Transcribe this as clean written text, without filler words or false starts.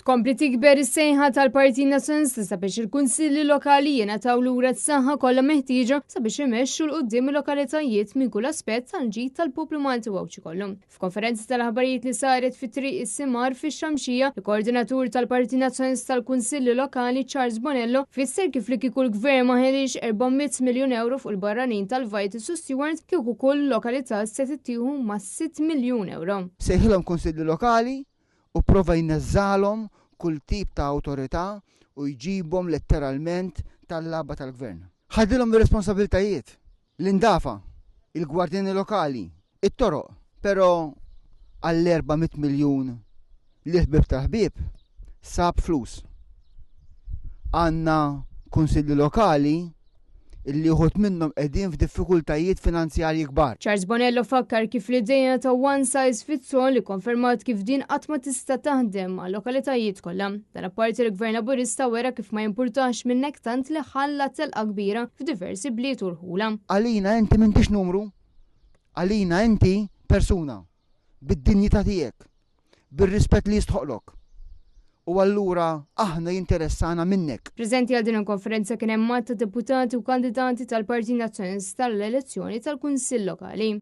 Tkompli tikber is-sejħa tal-Partit Nazzjonalista sabiex il-Kunsilli Lokali jingħataw lura s-saħħa kollha meħtieġa sabiex imexxu 'l quddiem il-lokalitajiet minn kull aspett għall-ġid tal-poplu Malti u Għawdxi kollu. F'konferenza tal-aħbarijiet li saret fi Triq is-Simar fix-Xamxija, il-Koordinatur tal-Partit Nazzjonalista tal-Kunsilli Lokali Charles Bonello fisser kif li kieku l-Gvern ma ħeliex 400 miljun ewro fuq il-barranin tal-Vitals u Steward kieku kull lokalità se tittieħu ma' 6 miljun ewro. Sejħilhom Kunsilli Lokali u pprova jneżżagħlhom kull tip ta' awtorità u jġibhom letteralment tal-lagħba tal-Gvern. Ħadilhom ir-responsabbiltajiet, l-indafa, il-gwardjani lokali, it-toroq, però għall-400 miljun lill-ħbieb tal-ħbieb sab flus. Għandna Kunsilli Lokali illi uħud minnhom qegħdin f'diffikultajiet finanzjarji kbar. Charles Bonello fakkar kif l-idea ta' one size fits all ikkonfermat kif din qatt ma tista' taħdem għal-lokalitajiet kollha. Dan apparti li Gvern Laburista wera kif ma jimpurtax minnek tant li ħalla telqa kbira f'diversi bliet u rħula. Għalina inti m'intix numru, għalina inti persuna, bid-dinjità tiegħek, bir-rispett li jistħoqlok. U allura aħna jinteressana minnek. Preżenti għal din il-konferenza kien hemm għadd ta' deputati u kandidati tal-Partit Nazzjonalista għall-elezzjoni tal-Kunsill Lokali.